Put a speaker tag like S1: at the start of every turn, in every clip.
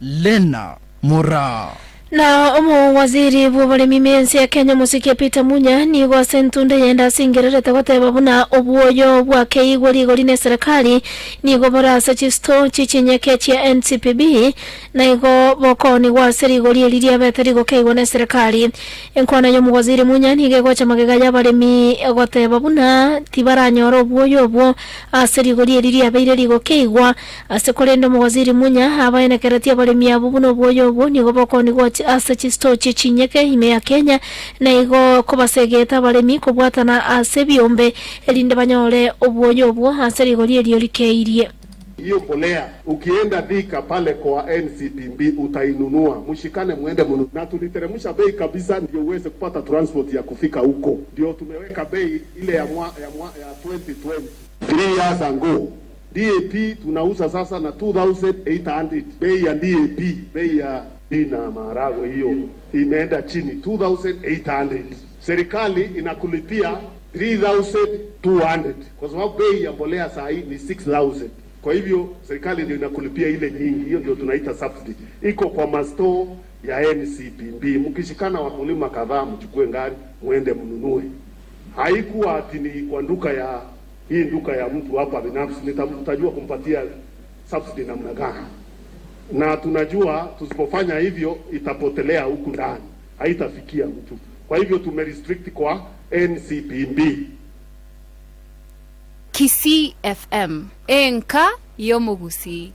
S1: Lena Moraa.
S2: Na omowaziri bw'oboremi ime y'ense ya Kenya Omosike Peter Munya nigo ase entunda eyende ase engererete goteba buna obwoyo bwakeigwe rigori n'eserekari nigo bore ase chisito chi'chinyeke chia NCPB na igo bokoonigwa ase rigori eri riabete rigokeigwa n'eserekari. Enkwana y'omowaziri Munya nigo egocha magega y'abaremi goteba buna tibaranyora obwoyo obwo ase rigori eri riabeire rigokeigwa Ase korende omowaziri Munya abaenekeretie abaremi abwo buna obwoyo obwo nigo bokoonigwa ase chisitoo chie chinyeke ime ya Kenya, na igo kobasegete abaremi kobwatana ase ebiombe erinde banyore obwoyo obwo ase rigori erio rikeirie.
S3: Hiyo mbolea ukienda Thika pale kwa NCPB utainunua, mshikane muende mnunue, na tuliteremsha bei kabisa ndio uweze kupata transport ya kufika huko, ndio tumeweka bei ile ya mwa, ya mwa, ya 2020 3 years ago. DAP tunauza sasa na 2800 bei ya DAP, bei ya na maharagwe hiyo imeenda chini 2800. Serikali inakulipia 3200 kwa sababu bei ya mbolea saa hii ni 6000. Kwa hivyo serikali ndio inakulipia ile nyingi, hiyo ndio tunaita subsidy. Iko kwa masto ya NCPB. Mkishikana wakulima kadhaa, mchukue ngari muende mnunue. Haikuwa ati ni kwa nduka ya hii nduka ya mtu hapa binafsi, nitajua kumpatia subsidy namna gani, na tunajua tusipofanya hivyo itapotelea huku ndani, haitafikia mtu. Kwa hivyo tumerestrict kwa NCPB.
S4: Kisii FM, enka y'omogusii.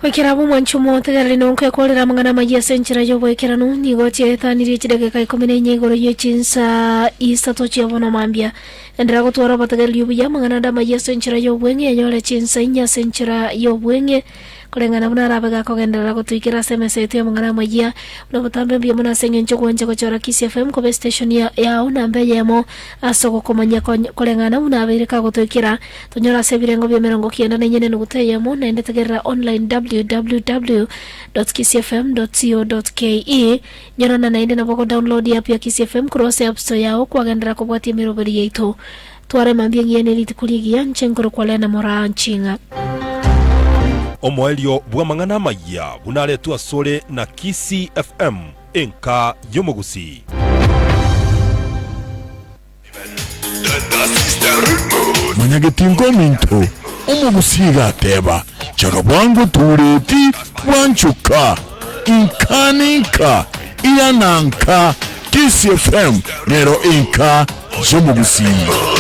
S2: Goikera abwo omwanchi omotegereri nonka ekorera amang'ana amayia ase enchera y'oboikeranu, nigo chiaetanirie chidakika ikomi na inye igoro ye chinsa isato chia bono mambia. Enderera gotwara obotegereri obuya amang'ana ande amayia ase enchera y'obweng'e, enyore chinsa inye ase enchera y'obweng'e, Koreng'ana buna arabe gakogenderera gotoikera ase emesa yaito y'amang'ana amayia, buna botambe mbuya mono ase engencho ogwancha gochora Kisii FM koba estation yao namba eyemo ase ogokomanyia koreng'ana buna abeire kagotoikera. Tonyore ase ebirengo bia emerongo kianda na inye nenuguta eyemo naende tegerera online www dot kisiifm dot co dot ke. Nyorana naende nabo ogodownload app ya Kisii FM korwa ase app store yao kwagenderera kobwatia emeroberi yaito. Twara mambia engiya ne rituko rigiya, inche nkorokwa Lena Moraa Nching'a.
S5: Omoerio bw'amang'ana amayia buna aretwe asore na Kisii FM, enka y'omogusii.
S6: Mwanyagetinga ominto, omogusii iga ateba, Chaga bwango tureti bwanchoka, inka ninka, irana nka, Kisii FM nero enka y'omogusii.